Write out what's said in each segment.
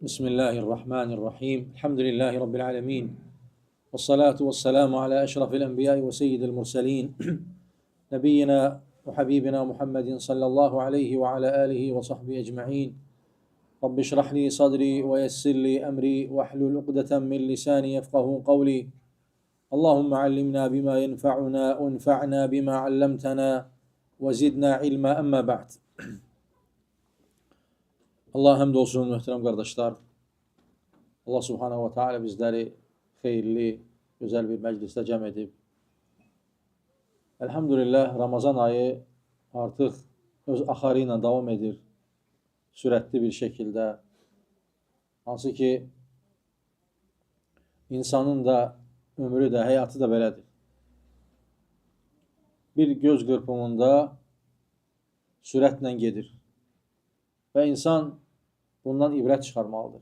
Bismillahirrahmanirrahim. Elhamdülillahi Rabbil alemin. Və salatu və selamu ala əşrafil enbiyai və seyyidil mursalin. Nəbiyyina və habibina Muhammedin sallallahu aleyhi və ala alihi və sahbihi ecma'in. Rabbi şrah li sadri və yessir li emri və ahlul uqdeten min lisani yefqahu qavli. Allahümme allimna bima yenfa'una, unfa'na bima allamtana və zidna ilma əmmə ba'd. Allah həmd olsun möhtərəm qardaşlar. Allah Subhanahu wa Teala bizləri xeyirli, gözəl bir məclisdə cəm edib. Elhamdülillah Ramazan ayı artıq öz axarı ilə davam edir. Sürətli bir şəkildə. Hansı ki insanın da ömrü də, həyatı da belədir. Bir göz qırpımında sürətlə gedir. Və insan bundan ibrət çıxarmalıdır.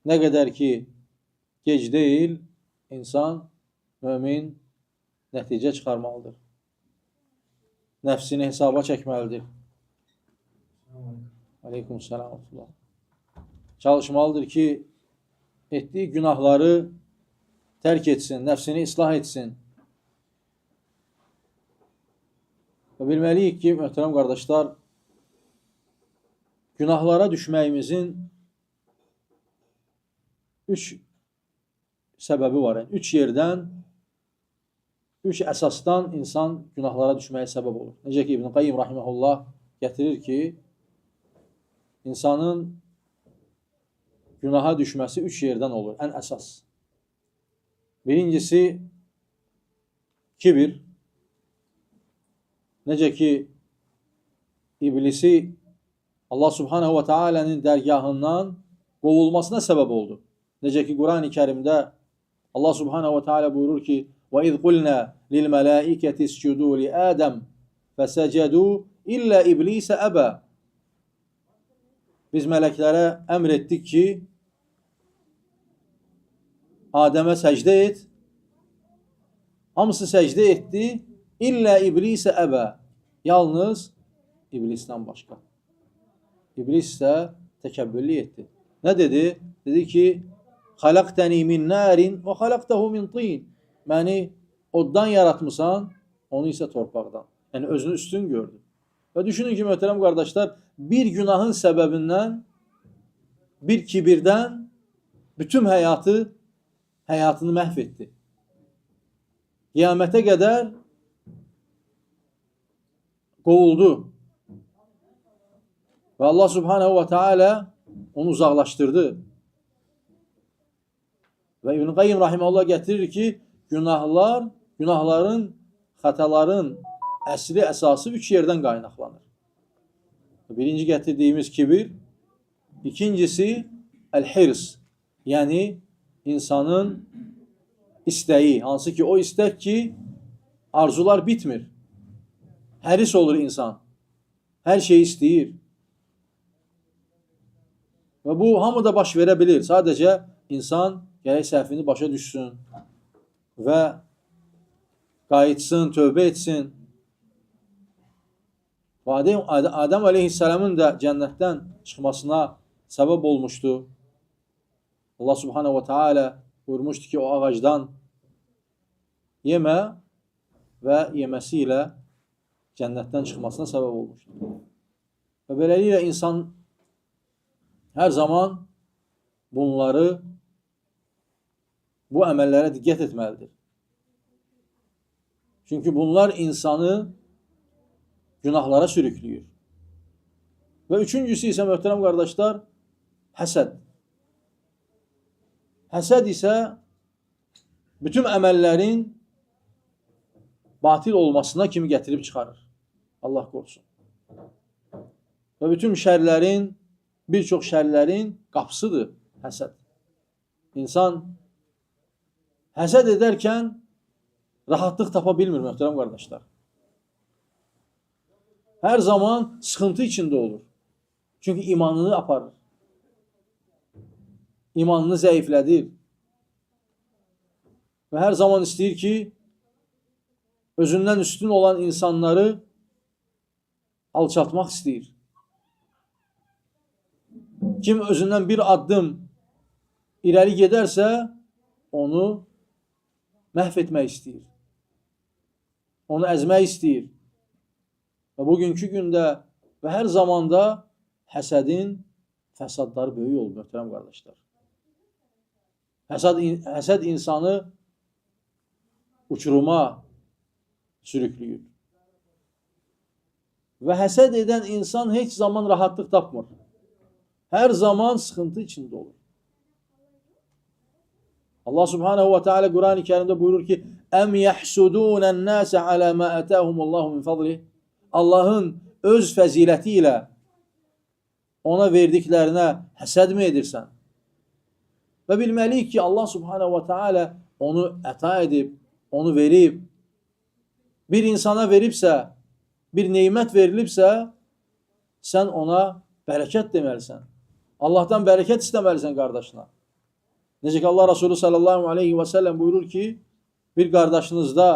Nə qədər ki gec deyil, insan, mömin nəticə çıxarmalıdır. Nəfsini hesaba çəkməlidir. Aleykümselam. Çalışmalıdır ki, etdiyi günahları tərk etsin, nəfsini islah etsin. Və bilməliyik ki, möhtərəm qardaşlar, günahlara düşməyimizin üç səbəbi var. Yəni, üç yerdən, üç əsasdan insan günahlara düşməyə səbəb olur. Necə ki, İbn Qayyim rahimehullah gətirir ki, insanın günaha düşməsi üç yerdən olur, ən əsas. Birincisi, kibir. Necə ki, iblisi Allah Subhanahu ve Taala'nın dərgahından qovulmasına səbəb oldu. Necə ki, Quran-ı Kərimdə Allah Subhanahu ve Teala buyurur ki: "Və iz qulna lil mələikəti iscudu li Adəm fəsəcədu illə iblisə əbə." Biz mələklərə əmr etdik ki, Adəmə səcdə et. Hamısı səcdə etdi. İllə iblisə əbə. Yalnız iblisdən başqa. İblis isə təkəbbürlük etdi. Nə dedi? Dedi ki, Xalaqtəni min narin və xalaqtahu min tin. Məni oddan yaratmısan, onu isə torpaqdan. Yəni özünü üstün gördü. Və düşünün ki, möhtərəm qardaşlar, bir günahın səbəbindən, bir kibirdən bütün həyatını məhv etdi. Qiyamətə qədər qovuldu. Və Allah Subhanahu ve Teala onu uzaqlaşdırdı. Və İbn Qayyim rahimehullah gətirir ki, günahlar, günahların, xətaların əsli əsası üç yerdən qaynaqlanır. Birinci gətirdiyimiz kibir, ikincisi el-hirs, yəni insanın istəyi, hansı ki o istək ki arzular bitmir. Həris olur insan. Hər şeyi istəyir. Və bu hamıda baş verə bilir. Sadəcə insan gərək səhvini başa düşsün və qayıtsın, tövbə etsin. Və Adəm aleyhisselamın da cənnətdən çıxmasına səbəb olmuşdu. Allah subhanehu ve teala buyurmuşdu ki, o ağacdan yemə və yeməsi ilə cənnətdən çıxmasına səbəb olmuşdu. Və beləliklə insan hər zaman bunları, bu əməllərə diqqət etməlidir. Çünki bunlar insanı günahlara sürüklüyür. Və üçüncüsü isə möhtərəm qardaşlar, həsəd. Həsəd isə bütün əməllərin batil olmasına kimi gətirib çıxarır. Allah qorusun. Və bütün şərlərin, bir çox şərlərin qapısıdır həsəd. İnsan həsəd edərkən rahatlıq tapa bilmir möhtərəm qardaşlar. Hər zaman sıxıntı içində olur. Çünki imanını aparır. İmanını zəiflədir. Və hər zaman istəyir ki, özündən üstün olan insanları alçaltmaq istəyir. Kim özündən bir addım irəli gedərsə, onu məhv etmək istəyir. Onu əzmək istəyir. Və bugünkü gündə və hər zamanda həsədin fəsadları böyük olub, möhtərəm qardaşlar. Həsəd insanı uçuruma sürükləyir. Və həsəd edən insan heç zaman rahatlıq tapmır. Hər zaman sıxıntı içində olur. Allah Subhanahu ve Teala Kur'an-ı Kerim'de buyurur ki: "Em yahsudûnen nâse alâ mâ atâhumullahu min fadlih." Allah'ın öz fəziləti ilə ona verdiklərinə həsəd mi edirsən? Və bilməliyik ki, Allah Subhanahu ve Teala onu əta edib, onu verib. Bir insana veribsə, bir neymət verilibsə, sən ona bərəkət deməlisən. Allah'tan bərəkət istəməlisən qardaşına. Necə ki Allah Resulü sallallahu aleyhi və səlləm buyurur ki, bir qardaşınızda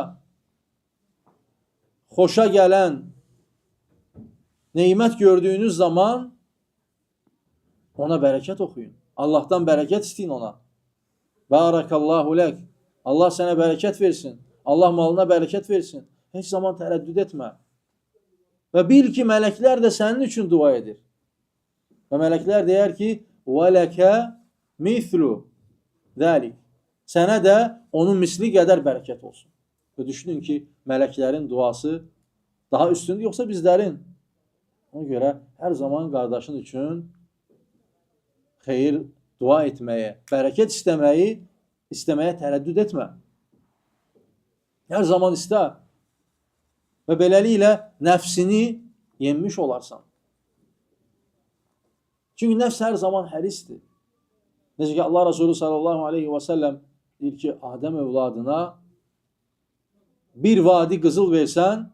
xoşa gələn neymət gördüyünüz zaman ona bərəkət oxuyun. Allah'tan bərəkət istəyin ona. Barakallahu lək. Allah sənə bərəkət versin. Allah malına bərəkət versin. Heç zaman tərəddüd etmə. Və bil ki, mələklər də sənin üçün dua edir. Və mələklər deyər ki, وَلَكَ مِثْلُ ذَلِكَ. Sənə də onun misli qədər bərəkət olsun. Və düşünün ki, mələklərin duası daha üstündür, yoxsa bizlərin? Ona görə hər zaman qardaşın üçün xeyir dua etməyə, bərəkət istəməyə tərəddüd etmə. Hər zaman istə. Və beləliklə nəfsini yenmiş olarsan. Çünki nəfs hər zaman hərisdir. Necə ki Allah Resulü sallallahu aleyhi və səlləm deyir ki, Adəm övladına bir vadi qızıl versən,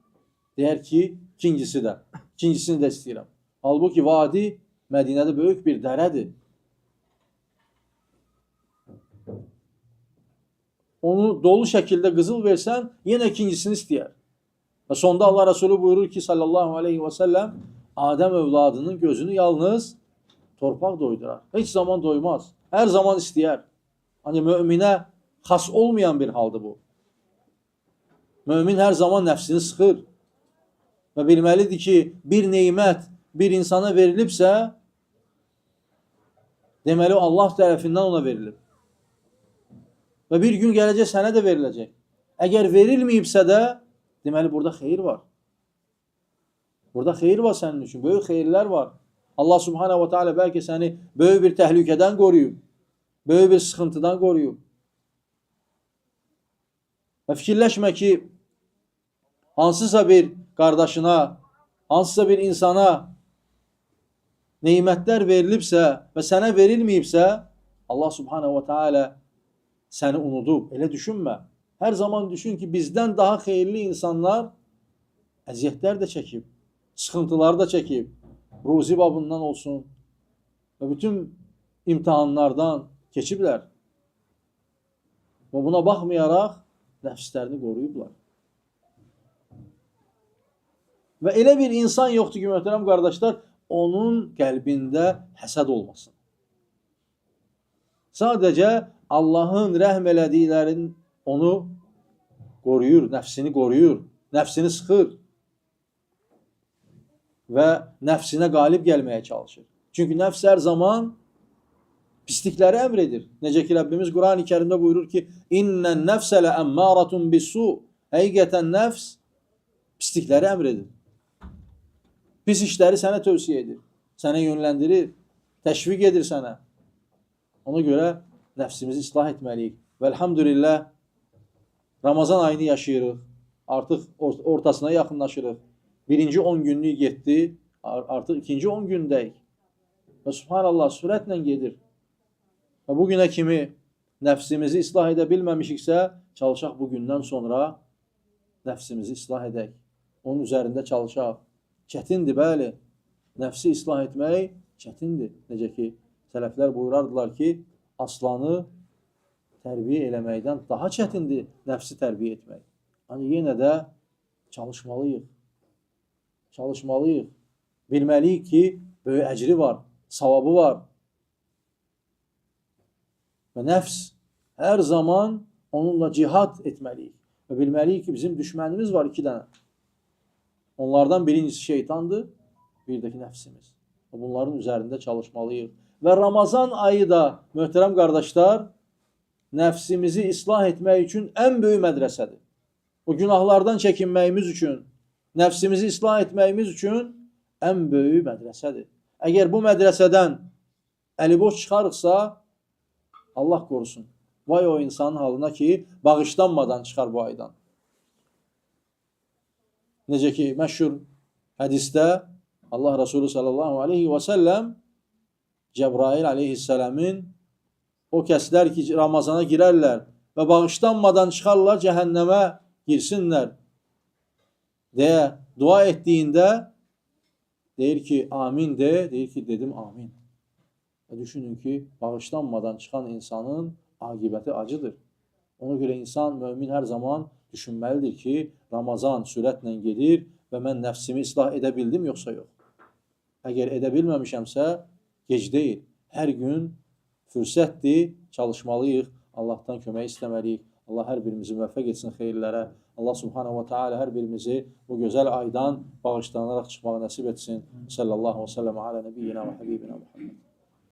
deyər ki, ikincisi də, ikincisini də istəyirəm. Halbuki vadi Mədinədə böyük bir dərədir. Onu dolu şəkildə qızıl versən, yenə ikincisini istəyər. Və sonda Allah Resulü buyurur ki, sallallahu aleyhi və səlləm, Adəm övladının gözünü yalnız torpaq doydurar. Heç zaman doymaz. Hər zaman istəyər. Hani möminə xas olmayan bir haldır bu. Mömin hər zaman nəfsini sıxır. Və bilməlidir ki, bir neymət bir insana verilibsə, deməli o Allah tərəfindən ona verilib. Və bir gün gələcək sənə də veriləcək. Əgər verilməyibsə də, deməli burada xeyir var. Burada xeyir var sənin üçün, böyük xeyirlər var. Allah Subhanahu ve Teala bəlkə səni böyük bir təhlükədən qoruyub, böyük bir sıxıntıdan qoruyub. Və fikirləşmə ki, hansısa bir qardaşına, hansısa bir insana neymətlər verilibsə və sənə verilməyibsə, Allah Subhanahu ve Teala səni unudub. Elə düşünmə. Hər zaman düşün ki, bizdən daha xeyirli insanlar əziyyətlər də çəkib, sıxıntılar da çəkib, ruzi babından olsun və bütün imtahanlardan keçiblər. Və buna baxmayaraq nəfslərini qoruyublar. Və elə bir insan yoxdur ki, möhtərəm qardaşlar, onun qəlbində həsəd olmasın. Sadəcə Allahın rəhm elədiklərin onu qoruyur, nəfsini qoruyur, nəfsini sıxır və nəfsinə qalib gəlməyə çalışır. Çünki nəfs hər zaman pislikləri əmr edir. Necə ki Rəbbimiz Qurani Kərimdə buyurur ki: "İnnen nefse le emmâratun bis-su." Həqiqətən nəfs pislikləri əmr edir. Pis işləri sənə tövsiyə edir, sənə yönləndirir, təşviq edir sənə. Ona görə nəfsimizi islah etməliyik. Və elhamdülillah Ramazan ayını yaşayırıq. Artıq ortasına yaxınlaşırıq. Birinci 10 günlük getdi. Artıq ikinci 10 gündəyik. Və subhanallah sürətlə gedir. Və bugünə kimi nəfsimizi islah edə bilməmişiksə, çalışaq bu gündən sonra nəfsimizi islah edək. Onun üzərində çalışaq. Çətindir, bəli. Nəfsi islah etmək çətindir. Necə ki, sələflər buyurardılar ki, aslanı tərbiyə eləməkdən daha çətindir nəfsi tərbiyə etmək. Ancaq yenə də çalışmalıyıq. Çalışmalıyıq. Bilməliyik ki, böyük əcri var, savabı var. Və nəfs hər zaman onunla cihad etməliyik. Və bilməliyik ki, bizim düşmənimiz var iki dənə. Onlardan birincisi şeytandır, bir də ki nəfsimiz. Və bunların üzərində çalışmalıyıq. Və Ramazan ayı da, möhtərəm qardaşlar, nəfsimizi islah etmək üçün ən böyük mədrəsədir. O günahlardan çəkinməyimiz üçün, nəfsimizi islah etməyimiz üçün ən böyük mədrəsədir. Əgər bu mədrəsədən əliboş çıxarıqsa, Allah qorusun. Vay o insanın halına ki, bağışlanmadan çıxar bu aydan. Necə ki, məşhur hədisdə Allah Resulü sallallahu aleyhi və səlləm Cəbrail aleyhisselamın o kəslər ki, Ramazana girərlər və bağışlanmadan çıxarlar, cəhənnəmə girsinlər deyə dua etdiyində deyir ki, amin de, deyir ki, dedim amin. Və düşünün ki, bağışlanmadan çıxan insanın aqibəti acıdır. Ona görə insan, mömin hər zaman düşünməlidir ki, Ramazan sürətlə gedir və mən nəfsimi islah edə bildim yoxsa yox. Əgər edə bilməmişəmsə, gec deyil. Hər gün fürsətdir, çalışmalıyıq, Allahdan kömək istəməliyik. Allah hər birimizi müvəffəq etsin xeyirlərə. Allah subhanahu və teala hər birimizi bu gözəl aydan bağışlanaraq çıxmağı nəsib etsin. Sallallahu və səlləm alə nəbiyyina və habibina Muhammed.